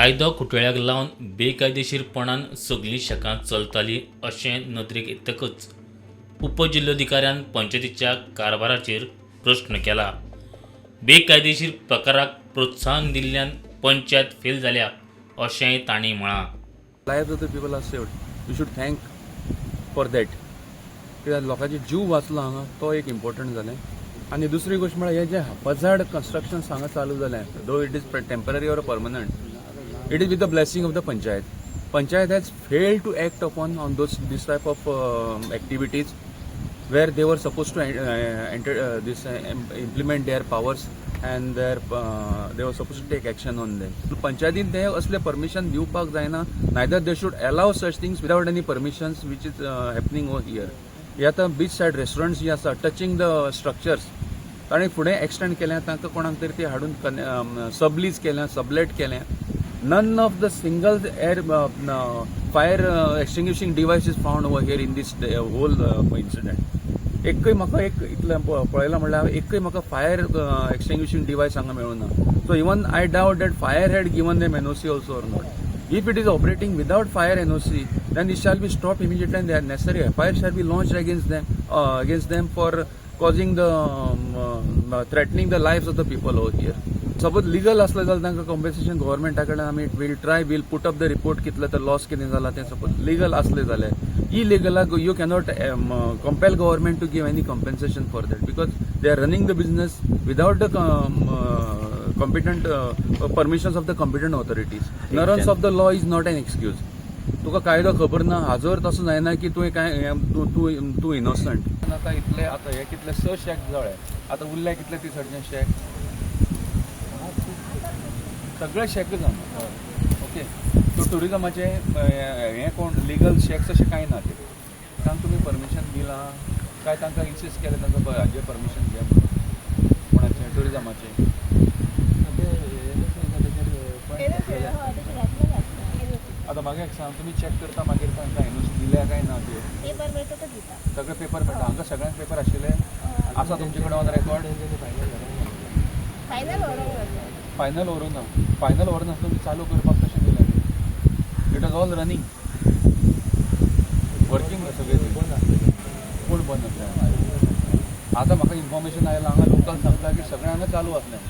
कायदो खुटवेळ्याक लावन बेकायदेशीरपणान सगलीं शॅकां चलतालीं अशें नदरेक येतकच उपजिल्लोधिकाऱ्यान पंचायतीच्या कारभाराचेर प्रश्न केला. बेकायदेशीर प्रकाराक प्रोत्साहन दिल्ल्यान पंचायत फेल जाल्या अशेंय तांणी म्हळां. Lives of the people are saved. You should thank for that. कित्याक लोकांचे जीव वाचलो हांगा, तो एक इम्पॉर्टंट जालें. आनी दुसरी गोश्ट म्हळ्यार हे जे हॅपहजार्ड कन्स्ट्रक्शन हांगा चालू जालें, though it is temporary or permanent, it is with the blessing of the panchayat. Panchayat has failed to act upon on those this type of activities where they were supposed to enter this implement their powers and they were supposed to take action on them. पंचायतीन ते असले permission दिवपाक जायना, neither they should allow such things without any permissions, which is happening over here. हे आतां beach side restaurants जी आसा, touching the structures, ताणें फुडें एक्सटेंड केलें, तांकां कोणाक तरी ते हाडून सबलीज केल्या, सबलेट केलें. None of the single air fire extinguishing device is found over here in this whole incident. एकय म्हाका एक इतलें पळयलां म्हणल्यार एकय म्हाका फायर एक्सटिंग्विशिंग डिवायस हांगा मेळूना. So even I doubt that fire had given them NOC also or not. If it is operating without fire NOC, then it shall be stopped immediately and the necessary FIR shall be launched against them for causing the threatening the lives of the people over here. Suppose legal असलें जाल्यार तांकां compensation गव्हर्मेंटा कडल्यान आमी will try, will put up the report, कितले तर loss कितें जाला तें. सपोज लिगल असलें जाल्यार, इलिगलाक you cannot compel government to give any compensation for that, because they are running the business without the competent permissions of the competent authorities. Ignorance of the law is not an excuse. तुका कायदो खबर ना हाजो अर्थ असो जायना की तुवें काय तूं तूं तूं इनोसंट. आतां इतले, आतां हे कितले स शॅक जळ्ळे, आतां उरले कितले ती सडचे शॅक? सगळे शॅक जावन, ओके. सो टुरिजमाचे हें कोण लिगल शॅक्स अशें कांय ना ते. तांकां तुमी परमिशन दिलां काय तांकां इन्सिस्ट केलें तांकां हाजें परमिशन घे म्हणून? कोणाचें? टुरिजमाचें? आतां म्हाका एक सांग, तुमी चॅक करता मागीर तांकां एनओसी दिल्या काय ना त्यो? पेपर मेळटकच दिता. सगळे पेपर मेळटा हांगा? सगळ्यांक पेपर आशिल्ले आसा तुमचे कडेन ऑन रेकॉर्ड? फायनल व्हरूंक ना. फायनल व्हरूं ना. फायनल व्हरनासतना तुमी चालू करपाक कशें दिलें? It was all running, working सगळे. कोण बंद आसलें? आतां म्हाका इन्फॉर्मेशन आयलां, हांगा लोकल सांगता की सगळें हांगा चालू आसलें.